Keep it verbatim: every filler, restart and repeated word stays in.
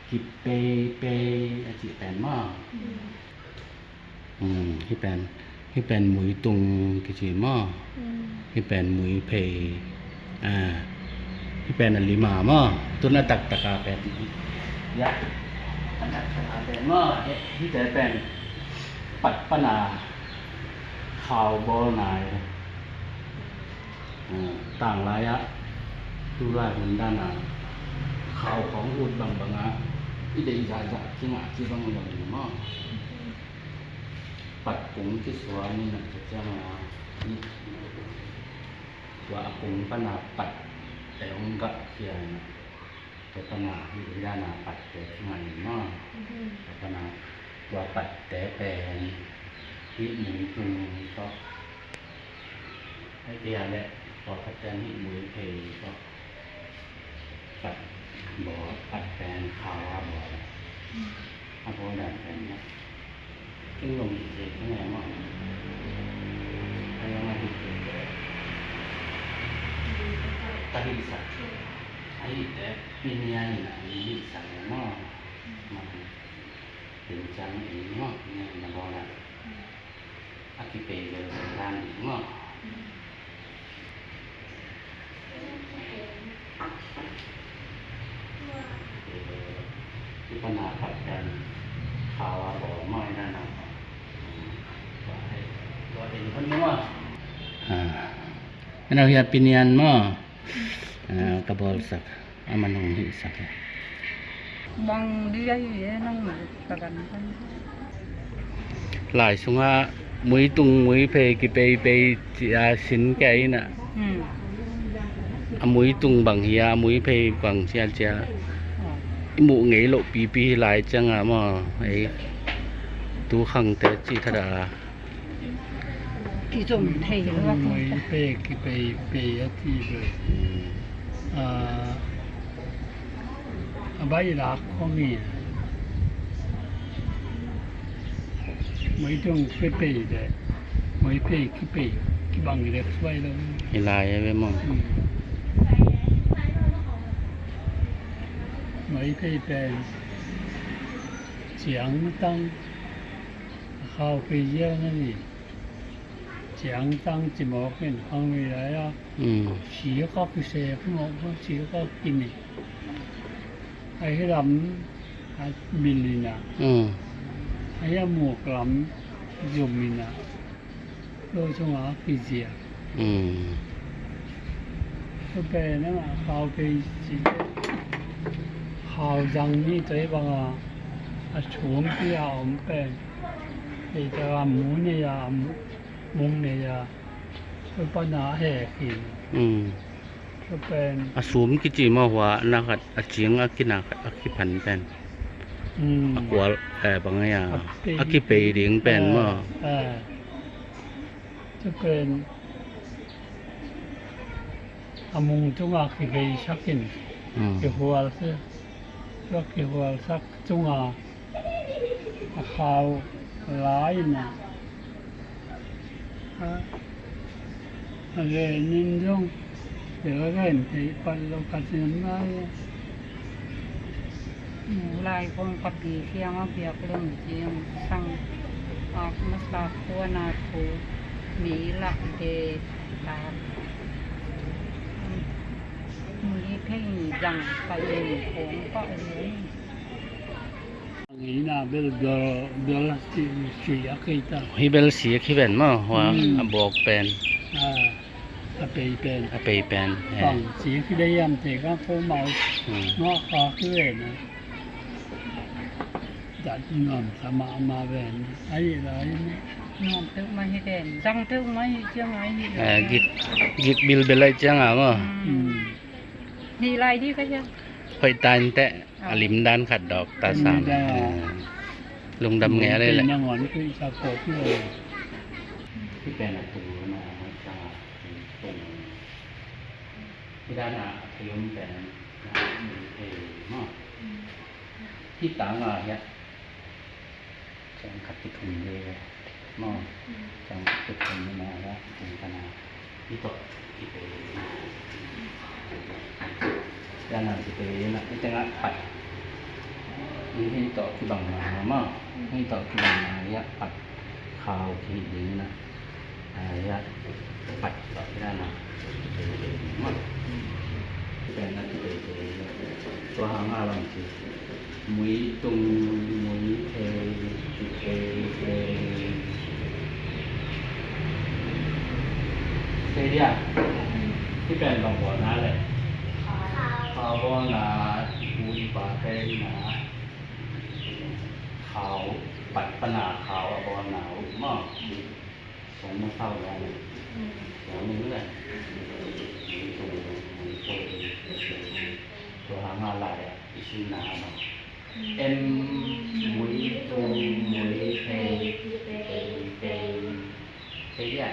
Kipeipei a cih pen maw? Mm, hih pen, hih pen muitung kici maw? Mm. Hih pen muiphei. Ah, hih pen a lima maw? Tun a taktak a pen. Ya. A taktak a pen maw? Hih, hihte pen pat pana khau bawlna hi. Ah, tanglai ah, tulai hun dan ah khau khawng ut bangbang ah, i deih zahzah kingah ci bangbang maw? Pat kung kisuan in a, tua ciang a, i, tua a kung pana pat te hong gah khia in a, tua pana hih dan a patte kingah in maw? Tua pana tua patte pen hih muitung tawh, hih a leh tua patte hih muiphei tawh pat bawl, pat pen khau a bawl. A bawl dan pen hi a. King lom hi thei, king e maw. A yong a hih thei. Ka hihsak. A hih te, pinian in a hihsak e maw. Maw. Pinian in maw, pinian in a bawl a. A kipei vel vel dan ding maw. Kipana pat dan khau a bawl maw, i dan a. Tua en hon maw. Ah. Ano hia pinian maw. Ah, ka bawlsak. A man hong hihsak e. Bang di ahi e nang ka gan kan. Lai sungah muitung muiphei kipeipei ci a sin kei in a. Hmm. A muitung bang hi a, a muiphei bang ci a ci a. Oh. I muh ngei loh pipi hi lai ciang a maw. Ei tu khangte cih thadah a. Kizom thei lo a. Muiphei kipeipei a ci ve. Hmm. Ah, a baih lak khong hi. Muitung kipei le muiphei kipei kibang hi lek suai lo. Hi lai a ve maw. Hmm. Muiphei pen ciangtang a khau phei ziau na ni. Ciangtang cimawk in hang ni lai a. Mm. Sik a kisek mawk, sik a kini. A hi lam a bil in a. Mm. A hi a muk lam zum in a. Lo sung a kiziak. Mm. Tua pen a khau phei ci. Khau zang ni tua bang a. A sum pi a om pen. Ei ta a mu nei a, a mu, mung nei a, tua pana a hek hi. Mm. Tua pen. A sum kici maw hua, na khat, a cing a kina khat, a kiphan pen. Mm. A kual, eh, bang a, a kipei ding pen maw. Eh, eh. Tua pen. A mung tunga kiveisak in. Mm. Kihual se. Tua kihualsak tunga a khau lai in a, a, a ven in zong tel a ven thei pat lo ka cin lai. Lai kong ka pi kiang a biak leng ciang sang ak masa kuan a thu mi lak de tak. Mi phei zang ka in kong ka in. Ngeina bel bel bel si, si a kei ta. Hi bel si a ki ven maw, hua. Hmm. A bawk pen. A, a pei pen. A pei pen, eh. Bang si a ki dei yam te ka ko mau. Hmm. Ngak ka ki ven a. Dat nuam sa mah mah ven. Ai lai ni. Nuam peuh mah hi ven. Zang peuh mah hi ciang ai hi. Eh, gik, gik bilbel lai ciang a maw. Hmm. Hmm. Hi lai di ka ciang. Hoih ta in teh. A lim dan khat dawk ta sam. Lungdam ngei a leh. Lungdam ngei a leh. Hih pen a tung lo na, a tung. Hih dan a tung pen na, hih pen maw. Hih tang a hiah. Ciang khat kithum ve ve maw. Ciang khat kithum ve maw, a kithum pana. Hih tawh kipei ve na. Ciang a kipei ve na, hih tengah pat. Hih tawh kibang na maw. Hih tawh kibang na, hiah pat khau kihih ding na. Hiah pat tawh kibang na. Tua hang a bang ci. Muitung, muithei, kithei, thei. Thei dia. Hih pen bang bawlna le. Khau bawlna, i pu i pa thei na. Khau, pat pana khau a bawlna uh maw. Song ma sau lo. Song ni le. Ni song, ni song. Tua hang a lai a, i sin na maw. Em, mui tung, mui thei, thei, thei. Thei dia.